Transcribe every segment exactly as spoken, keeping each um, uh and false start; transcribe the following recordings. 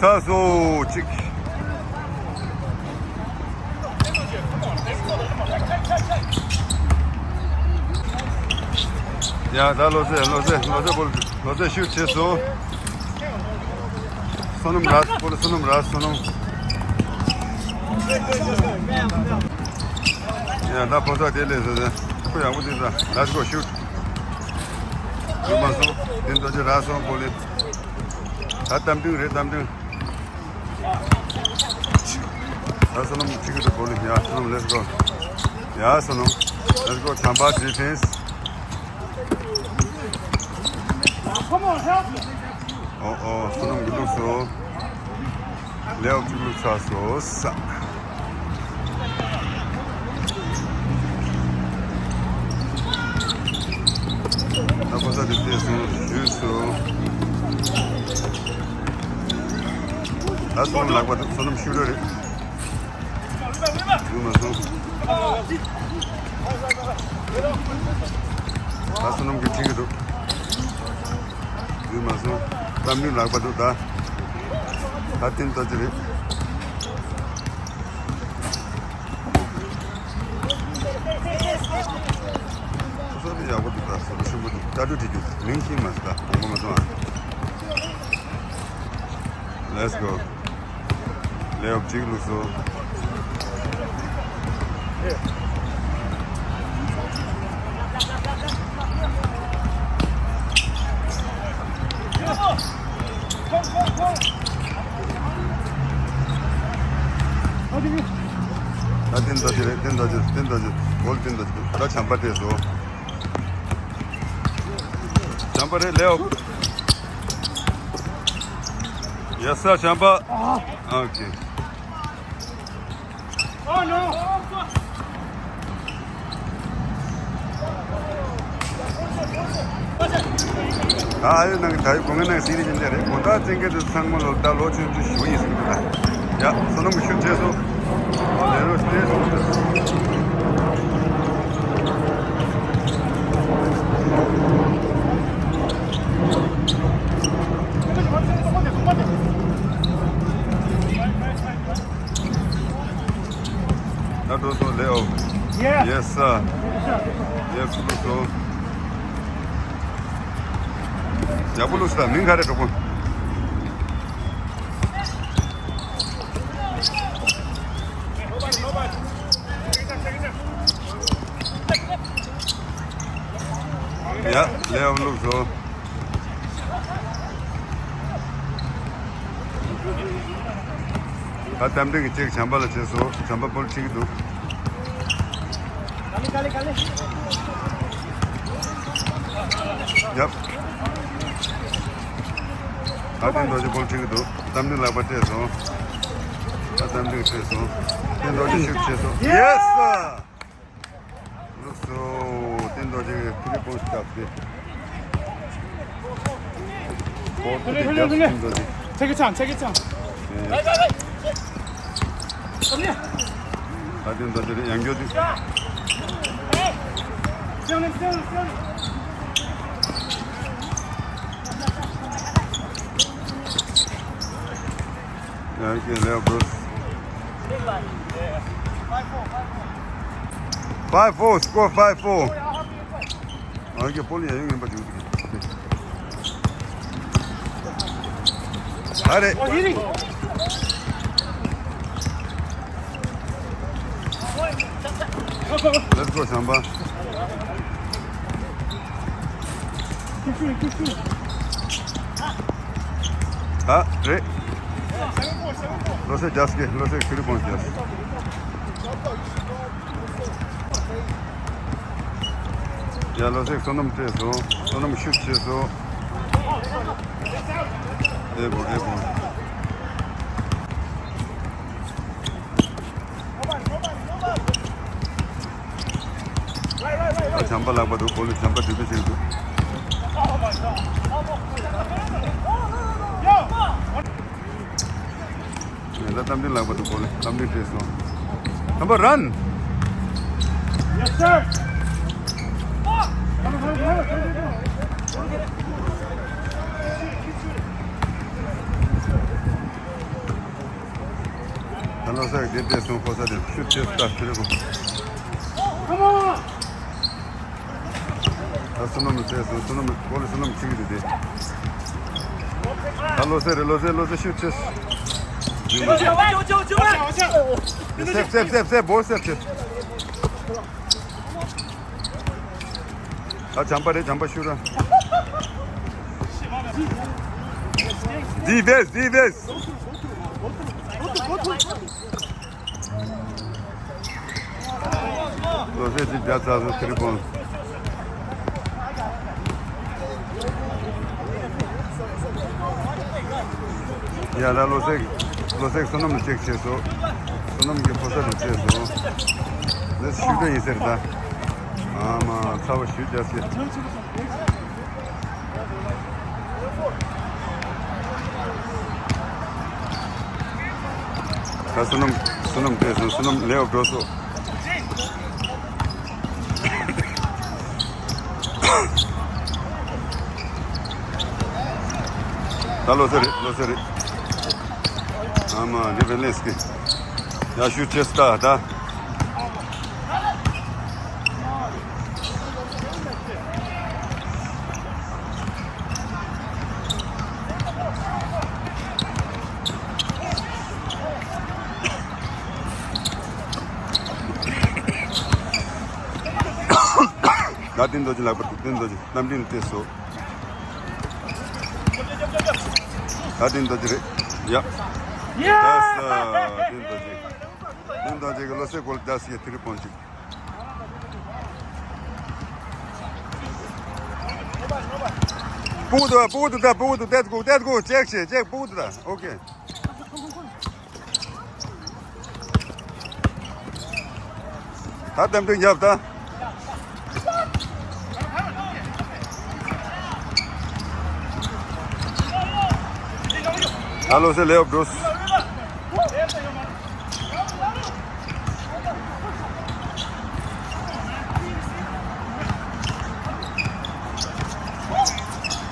ད་སོ་གཅིག་ཡ་ད་ལོ་ཙེ་ལོ་ཙེ་ལོ་ཙེ་བོལ་ལོ་ཙེ་ཤུད་བྱས་སོ། བསོད་ནམས་རག་བོལ་བསོད་ནམས་རག་བསོད་ནམས། ཡ་ད་ཕོ་ས་དེ་ལས་ཟེར་ཟེར་ཁོ་ཡག་པོ་དེ་ད་ལ་ཅི་གོ་ཤུད། ཡོད་མ་སོང་། དེ་འདྲ་ཅི་རག་སོང་བོལ་ལི། ད་གཏམ་དྲུག་རེད་གཏམ་དྲུག་ཡ་བསོད་ནམས་གཅིག་གི་འདུག་གོ་ལི། ཡ་བསོད་ནམས། Let's go. ཡ་བསོད་ནམས། Let's go. བྱམས་པ་defense. ཨོ་ཨོ་བསོད་ནམས་གི་ལུགས་སོ། ལེའོ་གཅིག་ལུགས་ཚ་སོ་ས། ད་ཁོ་ས་དེ་བལྟས་སོང་ཞུས་སོང་། ད་བསོད་ནམས་ལག་པ་འདུག་བསོད་ནམས་ཤུགས་རེ་རེད། ཡོད་མ་སོང་། ད་བསོད་ནམས་ཀྱིས་ཁྲིད་ཀྱི་འདུག་ཡོད་མ་སོང་། གཏམ་རྒྱུད་ལག་པ་འདུག་ད་ད་བསྟན་ཏོ་ཅི་རེད། སོ་སོ་ཡག་པོ་འདུག་ད་སོ་སོ་ཆེན་པོ་འདུག་ལྟ་གྲུ་བྲིས་རྒྱུ་མིང་ཤེས་མ་སོང་ད་དགོངས་པ་མ་ཚོམ་ཨ། Let's go. ལེའོ་གཅིག་ལུགས་སོ། ད་བསྟན་ཏོ་ཅི་རེད། བསྟན་ཏོ་ཅི་བསྟན་ཏོ་ཅི་བོལ་བསྟན་ཏོ་ཅི་ད་བྱམས་པ་སྤྲད་སོང་། བྱམས་པ་རེད་ལེའོ། Yes sir བྱམས་པ། ཨོ་ཁེ། ད་ཨ་ཡོད་ནང་གི་ད་ཡོད་གོང་གི་ནང་སི་རི་ཅན་ཅན་རེད། གོང་ད་བཙན་སྐད་དུ་ཚང་མ་ལོ་ད་ལོ་ཆུང་ཆུང་ཞུ་ཡིན་ཟེར་གི་འདུག་ད་ཡ་བསོད་ནམས་ཤུགས་ཆེ་སོང་། ལེ་རོ་སྟེ་སོང་། ད་འགྲོ་སོང་ལེའོ། Yes sir. Yes སོ། ཡག་པོ་བླུགས་སོང་། མིང་ག་རེ་གྲོགས་པོ། ཡ་ལེའོ་བླུགས་སོང་། ད་གཏམ་འདྲི་གི་གཅིག་བྱམས་པ་ལ་བྱས་སོང་། བྱམས་པ་བོལ་ཁྲིད་ཀྱི་འདུག་ཡབ། ད་བསྟན་རྡོ་རྗེ་བོལ་ཁྲིད་ཀྱི་འདུག་གཏམ་འདྲི་ལག་པ་སྤྲད་སོང་། ད་གཏམ་འདྲི་སྤྲད་སོང་། བསྟན་རྡོ་རྗེ་ཤུགས་ཆེ་སོང་། Yes sir. ལུགས་སོ། བསྟན་རྡོ་རྗེ་གིས་ཐི་རི་པོན་བརྒྱབ་སྟེ། བོ་ཐི་རི་བརྒྱབ་བསྟན་རྡོ་རྗེ། Take your time, take your time. ད་བསྟན་རྡོ་རྗེ་ཡང་བསྐྱར་དུས། ཡང་བསྐྱར་ལེའོ་བོལ། Five four, score five four. ཨ་ཀེ་པོ་ལི་ཡ་ཡོང་ངན་པ་བྱུང་ཟིག་ཨ་རེ། Let's go བྱམས་པ། ད་རེད། ལོ་སེ་རྒྱབ་སྐྱེ་ལོ་སེ་ཁུ་རི་པོང་རྒྱབ། ཡ་ལོ་སེ་བསོད་ནམས་སྤྲད་སོང་། བསོད་ནམས་ཤུགས་ཆེ་སོང་། ཨེ་བོ་ཨེ་བོ། ཨ་བྱམས་པ་ལག་པ་འདུག་བོ་ལི་བྱམས་པ་འདུག་པའི་ཆེད་དུ། ངས་ད་གཏམ་འདྲི་ལག་པ་འདུག་བོ་ལི་གཏམ་འདྲི་སྤྲད་སོང་། བྱམས་པ་run. Yes sir. Come on, come on, come on, come on, come on. དེ་བལྟས་སོང་ཕོ་ས་དེ་ཤུ་ཆེ་སྟ་ཁྱེར་གོ། ད་བསོད་ནམས་བལྟས་སོང་བསོད་ནམས་གོ་ལ་བསོད་ནམས་ཆིག་དེ་དེ། ད་ལོ་སེ་རེ་ལོ་སེ་ལོ་སེ་ཤུ་ཆེ། སེབ་སེབ་སེབ་སེབ་བོ་སེབ་ཆེ། ད་བྱམས་པ་རེད་བྱམས་པ་ཤུ་ར། ཌི་ཕེན་སི་ཌི་ཕེན་སི། ལོ་སེ་ཅིག་བརྒྱབ་ཚར་སོང་ཐི་རི་པོན། ཡ་ད་ལོ་སེ་ལོ་སེ་བསོད་ནམས་ལ་ཅེག་བྱས་སོང་། བསོད་ནམས་ཀྱི་ཕོ་ས་ལ་བྱས་སོང་། འདི་ཤུ་ར་ཡིན་ཟེར་ད། ཨ་མ་ཚ་བ་ཞུ་རྒྱ་སེ། ད་བསོད་ནམས་བསོད་ནམས་བལྟས་སོང་བསོད་ནམས་ལེའོ་འགྲོ་སོང་། ད་ལོ་སེ་རེད་ལོ་སེ་རེད། ཨ་མ་འདི་བེ་ལེན་སི་ཀི། ཡ་ཤུ་ཆེ་སྟ་ད། ད་བསྟན་རྡོ་རྗེ་ལག་པ་བསྟན་རྡོ་རྗེ་རྣམ་འདྲེན་བལྟས་སོ། ད་བསྟན་རྡོ་རྗེ་རེད་ཡ། ཡ། ད་ས་བསྟན་རྡོ་རྗེ། བསྟན་རྡོ་རྗེ་གི་ལོ་སེ་གོལ་ད་སི་ཡ་ཐི་རི་པོན་ཅིག། སྤུ་གུ་དུ་སྤུ་གུ་དུ་ད་སྤུ་གུ་དུ་ཏེད་གུ་ཏེད་གུ་ཅེག་ཤེ་ཅེག་སྤུ་གུ་དུ་ད་ཨོ་ཁེ། ད་ལྟ་འདུག་ཡབ་ད། ད་ལོ་སེ་ལེ་ཡོབ་འགྲོ།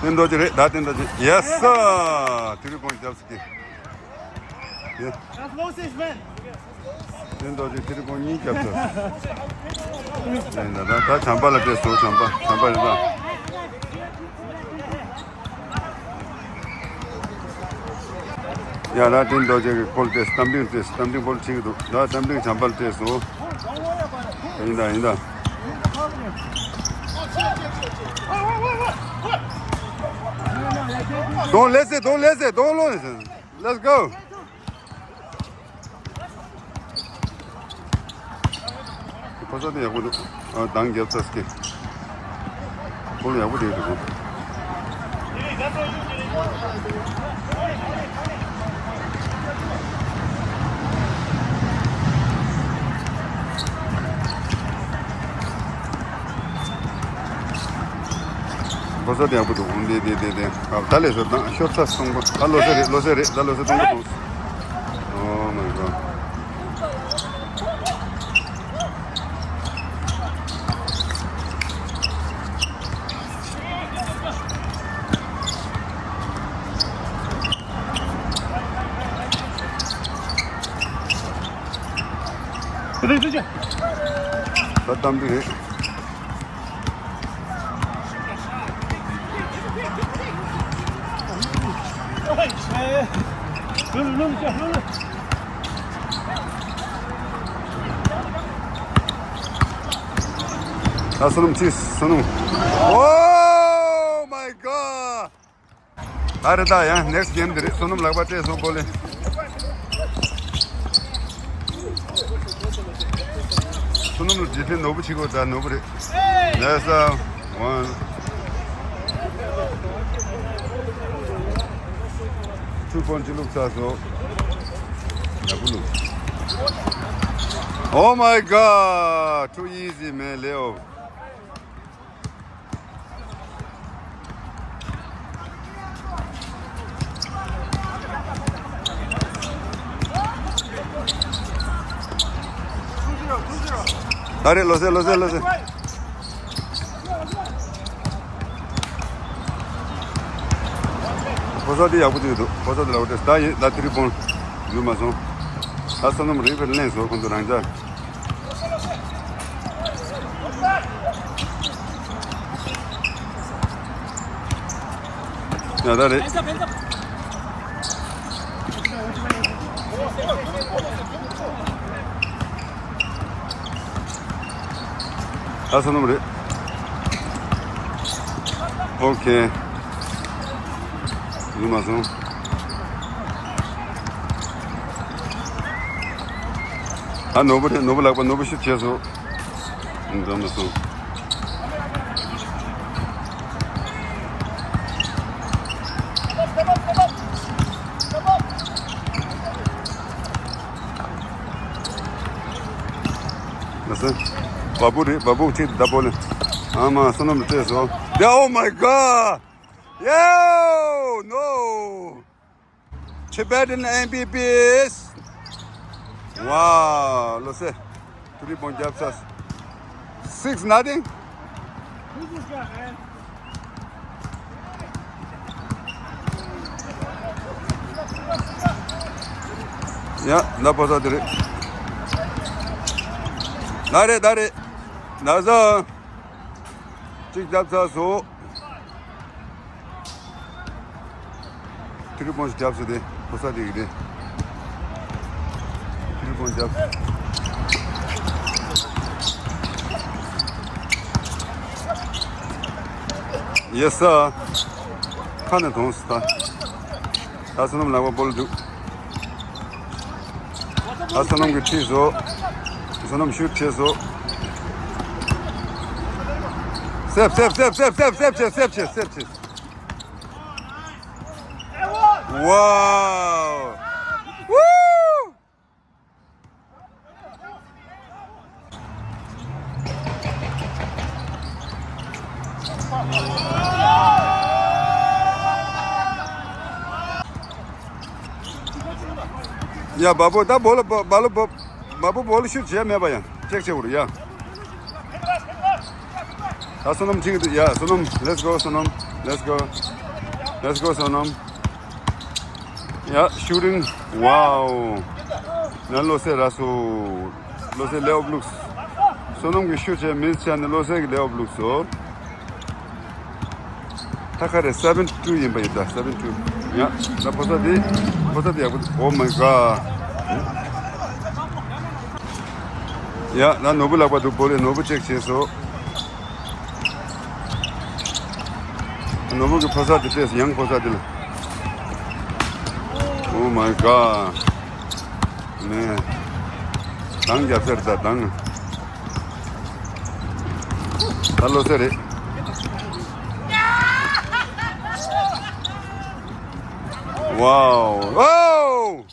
བསྟན་རྡོ་རྗེ་རེད་ད་བསྟན་རྡོ་རྗེ་ཡེ་སི་སི། དེ་རིང་དགོངས་རྒྱབ་སི་ཀི། ཡེ། That's Moses, man. བསྟན་རྡོ་རྗེ་དེ་རིང་དགོངས་གཉིས་རྒྱབ་སི། ཡིན་ད་ད་ད་བྱམས་པ་ལ་སྤྲད་སོང་བྱམས་པ་བྱམས་པ་རེད་ད། ཡ་ལ་བསྟན་རྡོ་རྗེ་གི་ཕོལ་ཏེ་སྟམ་ལིང་ཏེ་སྟམ་ལིང་ཕོལ་ཆིག་འདུག་ད་སྟམ་ལིང་བྱམས་པ་ལ་སྤྲད་སོང་། ཡིན་ད་ཡིན་ད། Don't listen, don't listen, don't listen. Let's go. ཕོ་ས་དེ་ཡག་པོ་འདུག་ཨ་འདང་རྒྱབ་ཚར་སྐད། ཁོང་ཡག་པོ་དེ་འདུག་ཕོ་ས་དེ་ཡག་པོ་འདུག་འདི་འདི་འདི་འདི་ཨ་ད་ལས་སོ་དང་ཤོར་ཚར་སོང་པ་ད་ལོ་སེ་རེད་ལོ་སེ་རེད་ད་ལོ་སེ་སྟོང་པ་སྟོང་། Oh my god. ད་གཏམ་འདི་རེད། ད་བསོད་ནམས་ཆེ་བསོད་ནམས། Oh my god. ད་རེད་ད་ཡང་next game འདི་རེད། བསོད་ནམས་ལག་པ་སྤྲད་སོང་པོ་ལེ། བསོད་ནམས་ལ་རྗེས་ཕན་ནོར་བུ་ཆེ་གོ་ད་ནོར་བུ་རེད། That's a one. Two point བླུགས་ཚར་སོང་། ཡག་པོ་བླུགས། Oh my god, too easy man, Leo. ད་རེད་ལོ་སེ་ལོ་སེ་ལོ་སེ། ཕོ་ས་དེ་ཡག་པོ་ཅིག་འདུག་ཕོ་ས་དེ་ལ་འོ་དེ་ད་ཡིན་ད་ཐི་རི་པོན་ཡོད་མ་སོང་། ད་བསོད་ནམས་རེ་ཕར་ལེན་སོང་། ཁོང་ཚོ་རང་ཅག་ཡ་ད་རེད། ད་བསོད་ནམས་རེད། ཨོ་ཁེ། ཡིན་མ་སོང་། ཨ་ནོར་བུ་རེད། ནོར་བུ་ལག་པ། ནོར་བུ་ཤུ་བྱས་སོང་། འགྲོ་མ་སོང་། ལགས་སོ། བ་སྤུ་རེད། བ་སྤུ་ཁྲིད་ད་པོ་ལེ། ཨ་མ་བསོད་ནམས་སྤྲད་སོང་། ད། Oh my God! Yo! No! Tibetan M B Bs. Wow, ལོ་སེ། Three point jab sas. Six nothing. ཡ། ན་པོ་ས་དེ་རེད། ན་རེད། ད་རེད། ན་ཟ། གཅིག་རྒྱབ་ཚར་སོང་། ཐིག་རི་པོན་ཞིག་རྒྱབ་སོང་། དེ་ཕོ་ས་དེ་གི་དེ། ཐིག་རི་པོན་རྒྱབ། Yes sir. ཁ་ནས་མཐོང་སོང་ད། ད་བསོད་ནམས་ལག་པ་སྤོ་ལོ་འདུག་ད་བསོད་ནམས་ཀྱིས་ཁྲིད་སོང་། བསོད་ནམས་ཤུད་བྱས་སོང་། སེབ་སེབ་སེབ་སེབ་སེབ་སེབ་བྱས། སེབ་བྱས། སེབ་བྱས། Wow! Woo! ཡ། བ་སྤུ་ད་སྤོ་ལོ། བ་སྤུ་སྤོ་ལོ་ཤུད་བྱས་མེད་པ་ཡང་ཅེག་བྱེད་དགོས་རེད་ཡ། ད་བསོད་ནམས་ཅིག་ཡ། བསོད་ནམས། Let's go བསོད་ནམས། Let's go. Let's go བསོད་ནམས། ཡ། Shooting. Wow. ན་བློ་གསལ་རག་སོང་། བློ་གསལ་ལེ་ཨོབ་བླུགས། བསོད་ནམས་ཀྱིས་ཤུད་བྱས་མིས་བྱས་ནས་བློ་གསལ་གྱིས་ལེ་ཨོབ་བླུགས་སོང་། ད་ག་རེ། seven two ཡིན་པ་ཡིན་ད། seven two. ཡ། ད་ཕོ་ས་དེ། ཕོ་ས་དེ་ཡག་པོ། Oh my God. ཡ། ད་ནོར་བུ་ལག་པ་འདུག་སྤོ་ལོ། ནོར་བུ་ཅེག་བྱས་སོང་། ནོར་བུ་གི་ཕོ་ས་དེ་བལྟས། ཡང་ཕོ་ས་དེ་ལ། Oh my God. Man. དང་རྒྱབ་སར་ད་དང་། ད་བློ་གསལ་རེད། Wow. Oh!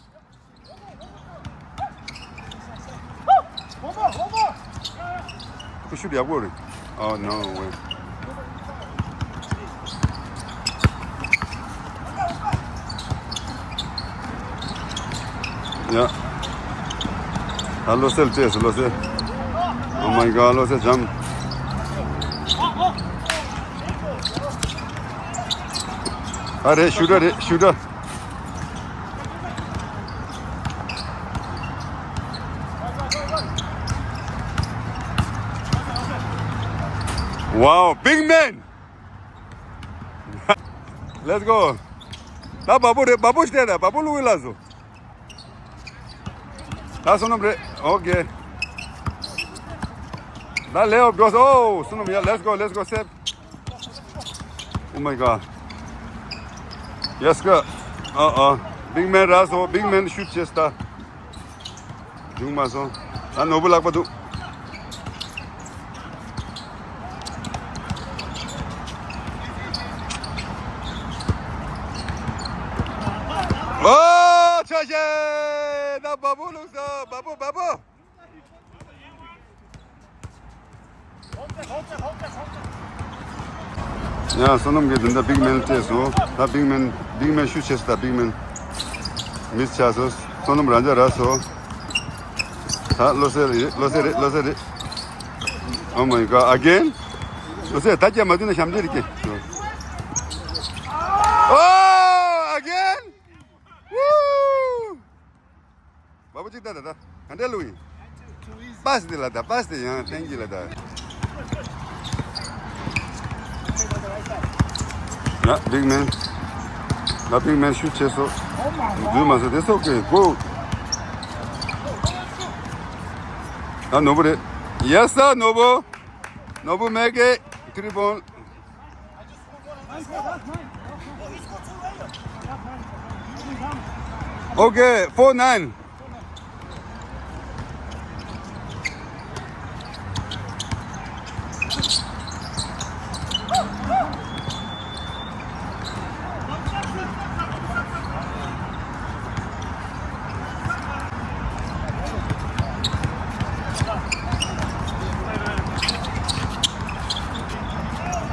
ཁུ་ཤུ་ཡག་པོ་རེད། Oh no way. ཡ། ད་བློ་གསལ་བལྟས་སོང་། བློ་གསལ། Oh my God. བློ་གསལ་འཇམ། ཨ་རེད། ཤུ་ཊར་རེད། ཤུ་ཊར། Wow, big man. Let's go. ད་བ་སྤུ་རེད། བ་སྤུ་ཞིག་སྟེར་ད། བ་སྤུ་ལུག་ལ་བཟོ། ད་བསོད་ནམས་རེད། Okay. ད་ལེ་ཨོབ་འགྲོ་སོང་། ཨོ་བསོད་ནམས་ཡ། Let's go, let's go, save. Oh my God. Yes, go. Uh-uh. Big man རག་སོང་། big man ཤུད་བྱས་ད། བྱུང་མ་སོང་། ད་ནོར་བུ་ལག་པ་འདུག་ཨོ་ཆ་ཤས། ད་བ་སྤུ་བླུགས་སོང་། བ་སྤུ། བ་སྤུ། ཡ། བསོད་ནམས་ཀྱིས་འདི་འདྲ་big man སྤྲད་སོང་། ད་big man། big man ཤུད་བྱས་སོང་། ད་big man མིས་བྱས་སོང་། བསོད་ནམས་རང་ཅག་རག་སོང་། ད་བློ་གསལ་རེད། བློ་གསལ་རེད། བློ་གསལ་རེད། Oh my God, again? བློ་གསལ་ད་རྒྱ་མ་བསྡུས་ན་ཞབས་འདྲེན་རེད་ཀྱི། Oh, again? Woo! བ་སྤུ་ ད་ད་ད་ག་འདྲ་ལུག་ཡིན། པཱས་དེ་ལ་ད་པཱས་དེ་ཡང་བསྟན་གྱི་ལ་ད། ཡ་བིག་མེན། ད་བིག་མེན་ཤུ་ཆེ་སོ། འཛུལ་མ་སོ་དེ་སོ་ཀེ་གོ། ད་ནོར་བུ་རེད། ཡེ་སར་ནོར་བུ། ནོར་བུ་མེག་ཨེ་ཐི་རི་པོན། Okay, four nine.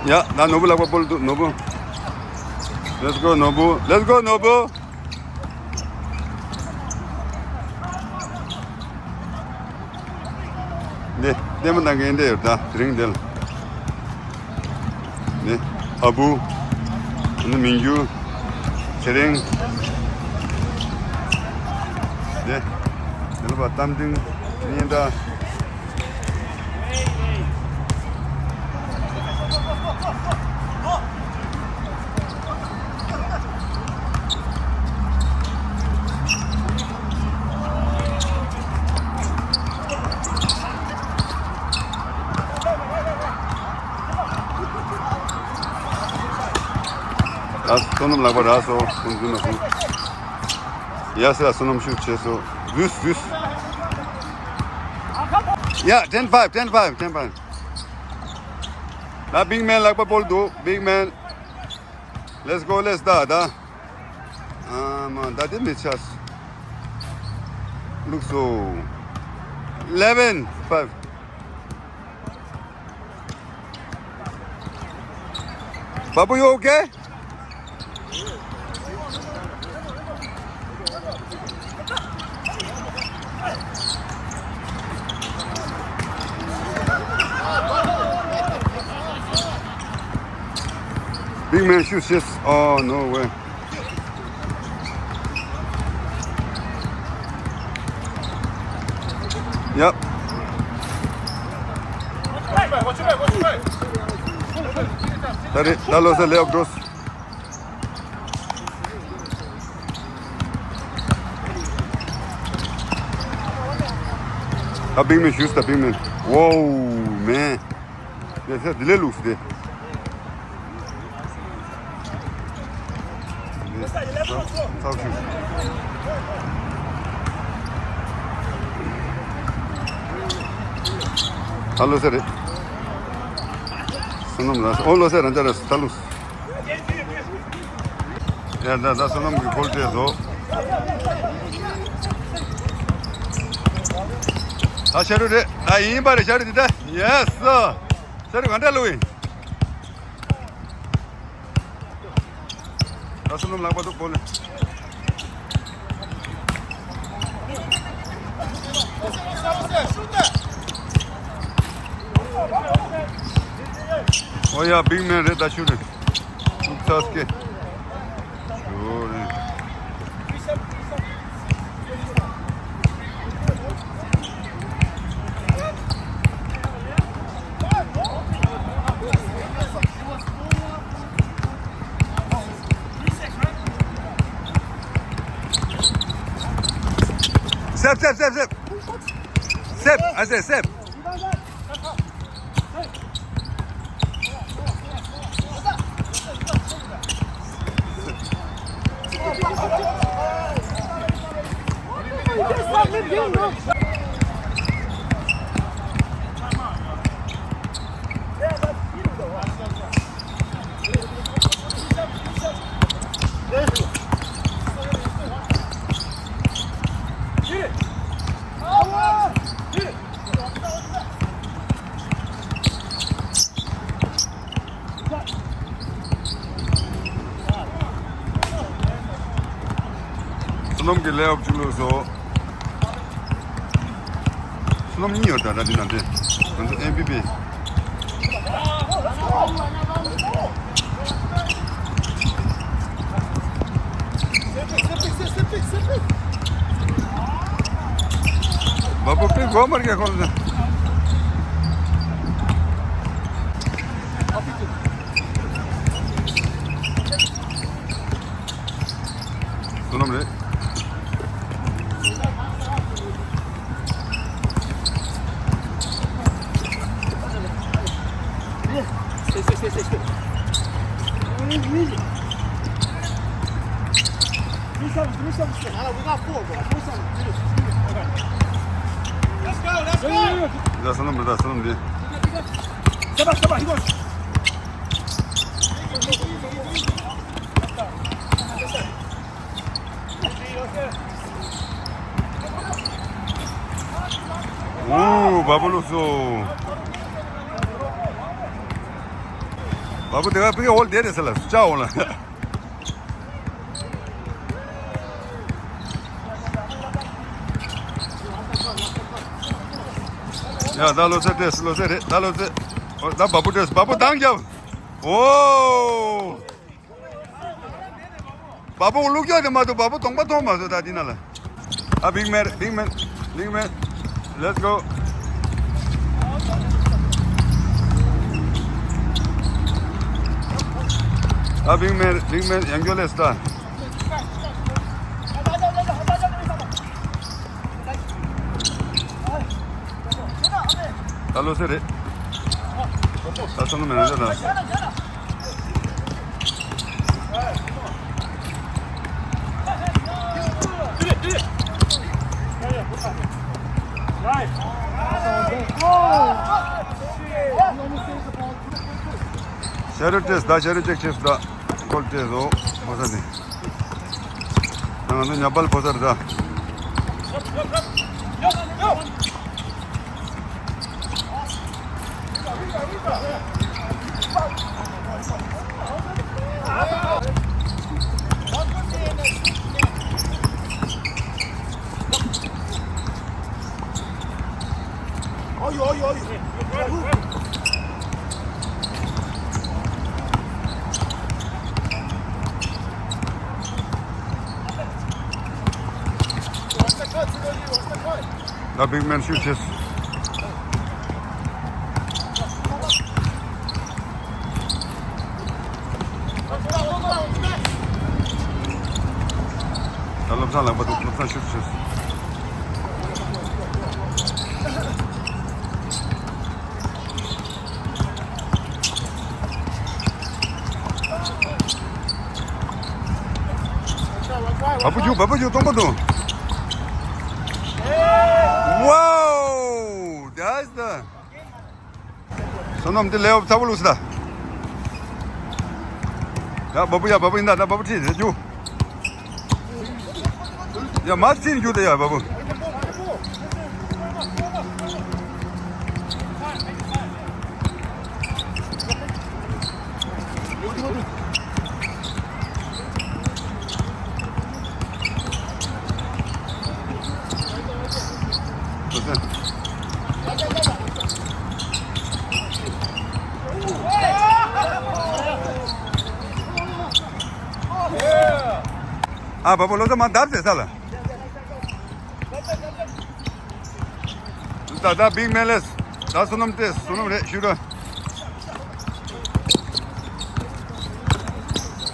ཡ། ད་ནོར་བུ་ལག་པ་སྤོལ་འདུག་ནོར་བུ། Let's go ནོར་བུ། Let's go ནོར་བུ། འདི་ལྟད་མོ་ལྟ་མཁན་འདི་ཡོད་ད་དེ་རིང་འདི་ལ། འདི་ཨ་བུ། འདི་མིན་རྒྱུ། ཚེ་རིང་། འདི་འདི་ལ་བ་གཏམ་དྲིན་གཉིས་འདྲ། ཨ་བསོད་ནམས་ལག་པ་རག་སོ་ཁོང་ཚོ་ན་ཁོང་། ཡ་སེ་ལ་བསོད་ནམས་ཤུགས་ཆེ་སོ། ཟུས་ཟུས། Yeah, ten five, ten five, ten five. ད་བིག་མེན་ལག་པ་སྤོལ་འདུག་བིག་མེན། Let's go, let's ད་ད། ཨ་མ་ད་དེ་མི་ཆགས། Look so. Eleven five. Babu, you okay? Big man shoots just, oh, no way. Yep. Sorry, that was a layup, bros. A big man shoots the big man. Whoa, man. Yes, sir. Delay looks there. Hello, sir. Sunum ras. Oh, lo, sir. Anja ras. Talus. ཡ་ད་ད་བསོད་ནམས་ཀྱི་ཁོལ་ཏེ་བཟོ། ད་ཤ་རུ་རེད། ད་ཡིན་པ་རེད། ཤ་རུ་འདི་ད། Yes sir. ཤ་རུ་ག་འདྲ་ལོས་ཡིན། ད་བསོད་ནམས་ལག་པ་འདུག་བོ་ལེ། ཨོ་ཡ་བིག་མེན་རེད། ད་ཤུ་རེད། ཚ་སྐེ། ཤུ་རེད། Sep, sep, sep, sep. Sep, I say sep. བསོད་ནམས་ཀྱི་ལེ་ཨོབ་བཅུ་ལོ་སོ། བསོད་ནམས་གཉིས་ཡོད་ད་ར་འདི་ན་འདི། ང་ཚོ་ཨེམ་བི་པི། བ་པོ་པི་གོ་མར་གེ་ཁོ་ལ། བསོད་ནམས་རེད། ད་བསོད་ནམས་རེད། ད་བསོད་ནམས་རེད། ཨོ། བ་པོ་ལོག་སོང་། བ་པོ་དེ་ག་ཕ་གི་འོལ་དེ་རེད་ཟེར་ལ་ཅག་འོང་ལ། ཡ་ད་ལོ་ཚེ་བྲེས། ལོ་ཚེ་རེད། ད་ལོ་ཚེ། ཨོ་ད་བ་པོ་བྲེས། བ་པོ་འདང་རྒྱབ། ཨོ། བ་པོ་བླུག་རྒྱག་དེ་མ་གཏོགས་བ་པོ་གདོང་པ་མཐོང་མ་སོང་ད་འདི་ན་ལ། ཨ། big man, big man, big man. Let's go. ཨ། big man, big man. ཡང་སྐྱོ་ལས་ད། ད་ལོ་སེ་རེད། ད་སོང་མེད་ན་ད། ཤ་རུ་ཏྲེས་ད། ཤ་རུ་ཅེག་ཅེས་ད། ཀོལ་ཏྲེས་ཨོ། ཕོ་ས་ནི། ང་ཚོ་ཉ་པལ་ཕོ་སར་ད། ད་big man ཤུ་ཆེས། ད་བློ་བཟང་ལགས་པ་འདུག་བློ་བཟང་ཤུ་ཆེས། བ་པུ་ཆུ། བ་པུ་ཆུ། སྟོང་པ་འདུག Wow! That's the བསོད་ནམས་འདི་ལས་འོབ་ཚ་བོ་ལུགས་སི་ད། ཡ་བ་པུ། ཡ་བ་པུ་ཡིན་ད། ད་བ་པུ་ཁྲིད་རེ་རྒྱུ། ཡ་མ་ཚིན་རྒྱུ་དེ་ཡ་བ་པུ། ཨ་བ་པུ་ལོ་ས་མ་བརྡབ་ཟེར་ས་ལ། ད་ད་big man ལས། ད་བསོད་ནམས་ཏེ་བསོད་ནམས་རེད་ཞུ་རོགས།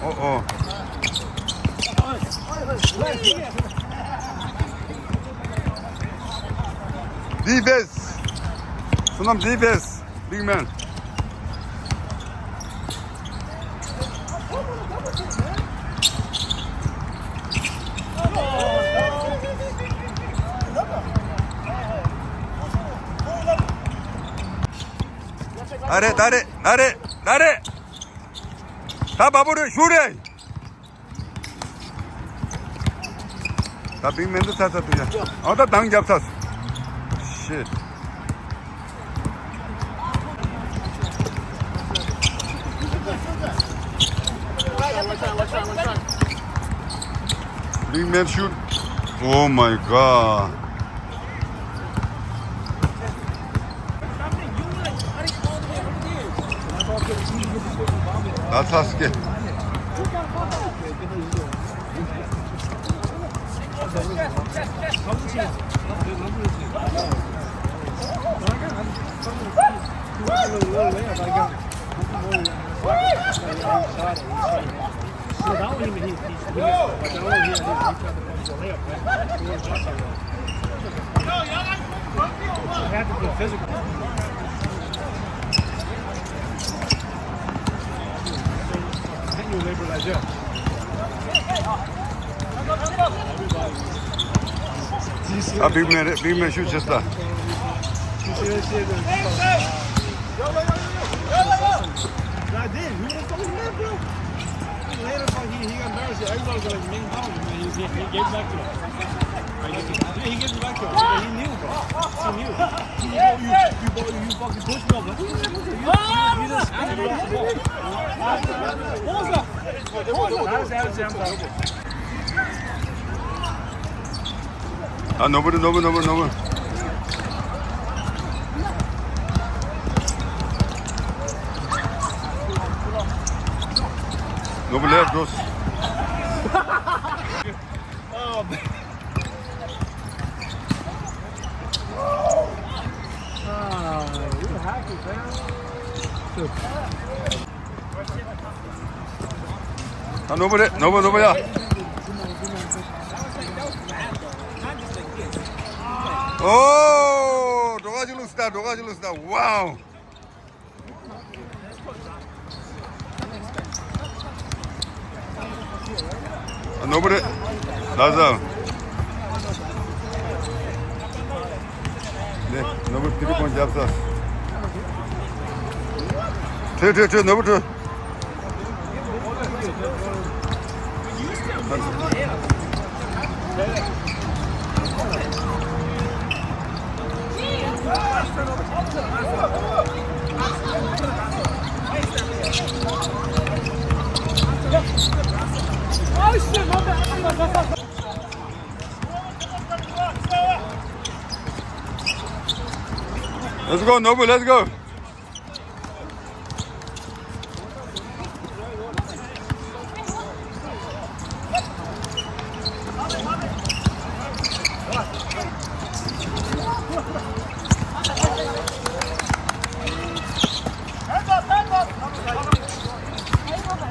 ཨོ་ཨོ། The best. བསོད་ནམས་the best. Big man. ད་རེད། ད་རེད། ད་རེད། ད་རེད། ད་བ་པུ་རེད། ཞུ་རེད། ད་big man འདི་ཚ་ཚ་དུ་ཡ། ཨ་ད་དང་རྒྱབ་ཚ། Shit. Big man shoot. Oh my god. ད་ཚ་སྐེ། Had to be physical. Then you labor like that. A big man, big man shoot just that. Like this, you was fucking mad, bro. Later, fuck, he, he got embarrassed. Everybody was like, "Man, no, man." He, he, he gave back to him. He gave back to him. He knew, bro. He knew. You, you, you fucking pushed me off. Like, you just, you just, you just, what was that? What was that? That was, that was damn tough. ཨ། ནོར་བུ་རེད། ནོར་བུ། ནོར་བུ། ནོར་བུ། ནོར་བུ་ལེབ་འགྲོ། Oh, man. Ah, you happy, man. ཨ། ནོར་བུ་རེད། ནོར་བུ། ནོར་བུ་ཡ། ཨོ། སྒྲོ་ག་ཅིག་བླུགས་སོང་། སྒྲོ་ག་ཅིག་བླུགས་སོང་། ཝའོ། ཨ། ནོར་བུ་རེད། ལགས་སོ། ནས་ནོར་བུ་ཐི་རི་པོན་བརྒྱབ་ས། ཁྲོས། ཁྲོས། ཁྲོས། ནོར་བུ་ཁྲོས། Let's go, Nobu, let's go.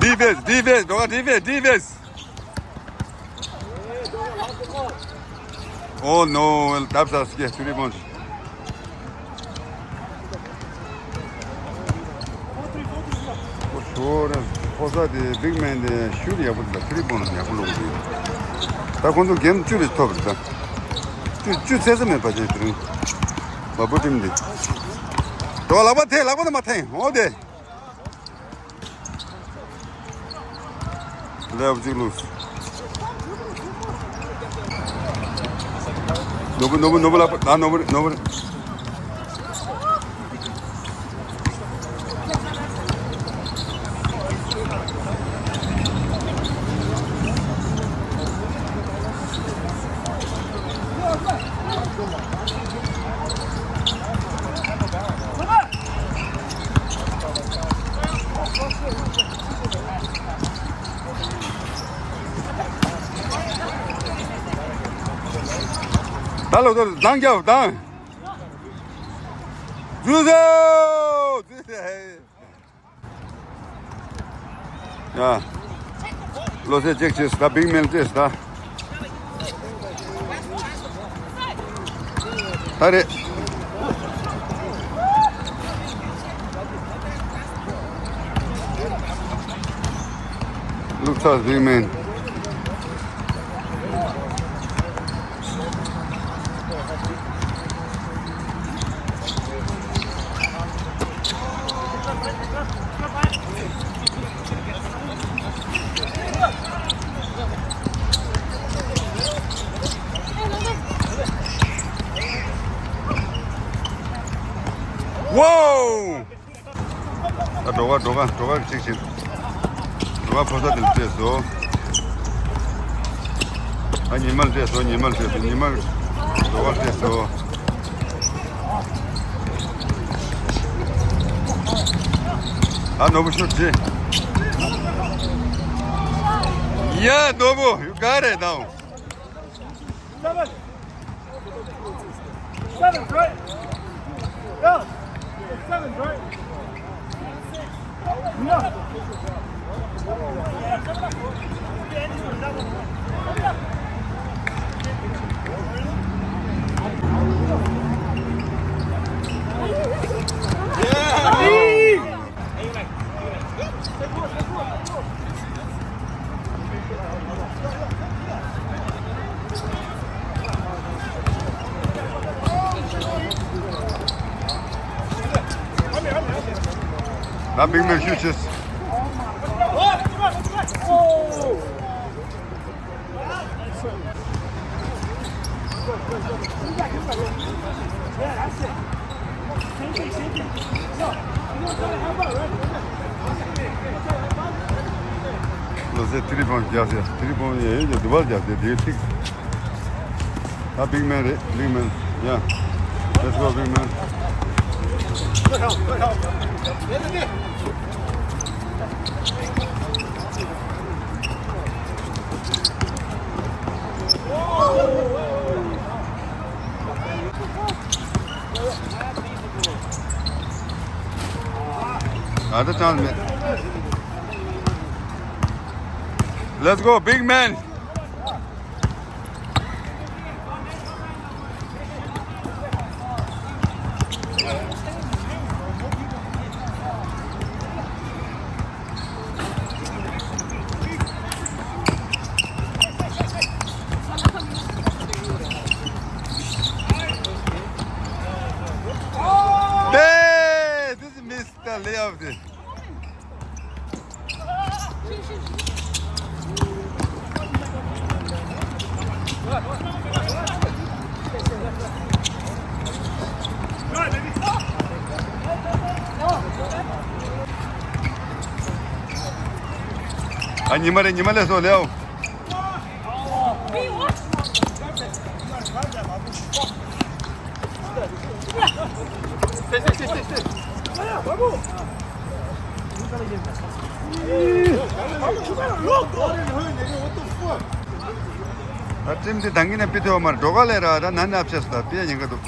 Defense, defense, don't defense, defense. Oh no, ལྟ་ས་སྐྱེ་ཚུལ་རི་མོ། ཁོ་ཤོར་རེད། ཕོ་གསར་དེ་བིག་མེན་དེ་ཤུ་ཡག་པོ་འདུག་ཚུལ་རི་མོ་ཡག་པོ་ལོག་འདུག་ད་ཁོང་ཚོ་གེམ་བཅུ་རེ་ཐོབ་རེད་ད། བཅུ་བཅུ་ཚད་ས་མེད་པ་དེ་དེ་རིང་། བ་བུ་ཊིམ་དེ། དོ་ལག་པ་འཐེན། ལག་པ་དེ་མ་འཐེན། འོ་དེ། ལེབ་གཅིག་བླུགས། ནོར་བུ། ནོར་བུ། ནོར་བུ་ལགས། ད་ནོར་བུ་རེད། ནོར་བུ་རེད། ད་ལོ་ད་འདང་རྒྱབ་འདང་། འཛུལ་སོང་། འཛུལ་སོང་། ཡ། བློ་གསལ་ཅེག་བྱས་ད། བིག་མེན་བྱས་ད། ད་རེད། བླུགས་ཚར་བིག་མེན། ཝའོ། ཨ། སྒྲོ་ག་སྒྲོ་ག་སྒྲོ་ག་གཅིག་བྱེད། སྒྲོ་ག་ཕོ་གསར་དེ་ལ་སྤྲད་སོ། ཨ། ཉི་མ་ལ་སྤྲད་སོ། ཉི་མ་ལ་སྤྲད་སོ། ཉི་མ་སྒྲོ་ག་སྤྲད་སོ། ཨ། ནོར་བུ་ཤོད་ཅི། Yeah, ནོར་བུ། You got it now. Seven. Sevens, right? Yeah. Sevens, right? ང་བིག་མེན་ཤུ་ཆེས། ལོ་ཟེར་ཐི་རི་བོང་རྒྱག་ཟེར། ཐི་རི་བོང་ཡ་ཡོད་ཀྱང་དུ་བར་རྒྱག་ཟེར། དེ་ཐིག་ད་བིག་མེན་རེད། བིག་མེན། ཡ། Let's go, big man. Another chance, man. Let's go, big man. Hey, this is Mister Layup. ཨ་ཉི་མ་རེད། ཉི་མ་ལས་སོ་ལེའོ། ཨ་ཊིམ་དེ་དང་གི་ནས་པི་ཐོ་མར་འགྲོ་ག་ལས་ར་ད་ནན་ཨབ་ཆེས་ད་པི་ཡ་ཉེན་ཁ་འདུག་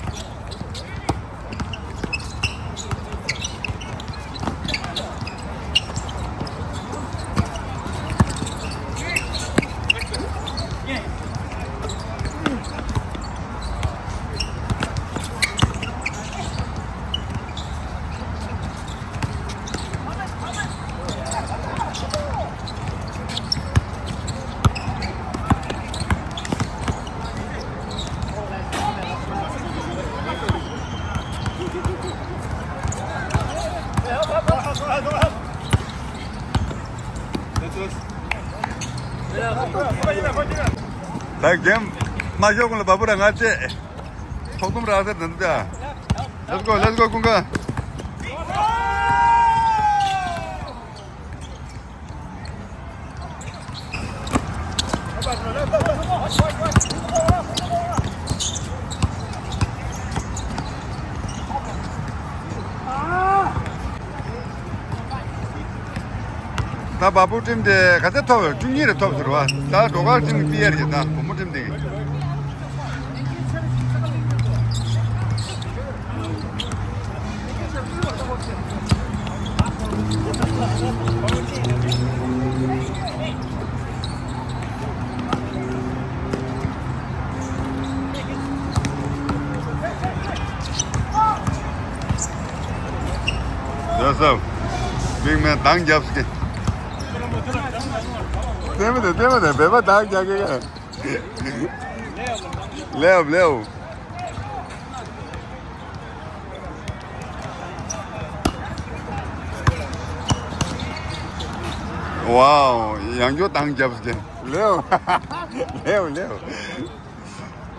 ད་གེམ་མ་ཤོག་གུང་ལ་བ་སྤུ་ར་ང་ཅེ། ཐོག་དུམ་ར་ཟེར་དེ་འདུག་ད། Let's go, let's go, ཀུན་དགའ། ད་བ་སྤུ་ཊིམ་དེ་ག་ཚད་ཐོབ་ཡོད། བཅུ་གཉིས་རེ་ཐོབ་ཟེར་བ། ད་འགྲོ་ཁར་ཊིམ་པི་ཨར་གྱི་ད་བུ་མོ་ཊིམ་དེ་གི། ཡ་སབ། བིག་མེན་འདང་རྒྱབ་སྐད། ལྟད་མོ་དེ་ལྟད་མོ་དེ་བོད་པ་འདང་རྒྱག་གི་ག་ལེའོ་ལེའོ། ཝའོ། ཡང་བསྐྱར་འདང་རྒྱབ་སྐད། ལེའོ། ལེའོ་ལེའོ།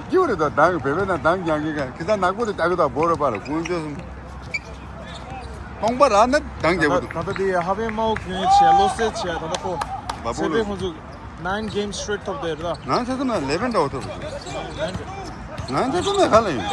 སྐྱིད་པོ་རེད་དོ། འདང་བོད་པའི་ནང་འདང་རྒྱག་གི་ག་ཁི་ས་ནག་པོ་དེ་ལྟ་གི་དོ། བོ་རེ་པ་ལ་ཀུན་སྤྱོད་གསུམ། སྟོང་པ་ར་ནི་འདང་རྒྱག་གི་འདུག་ད་ལྟ་དེ་ཧ་པན་མའོ་གི་ཆེ་ལོ་སེ་ཆེ་ད་ལྟ་ཁོ། བ་སྤུ་ཚེ་ལོ། འདི་ཁོང་ཚོ་nine games straight ཐོབ་དེ་རེད་ད། ང་ཚེ་ཚོ་མ་eleven འདྲ་བོ་ཐོབ། ང་ཚེ་ཚོ་མ་ག་ལ་ཡིན།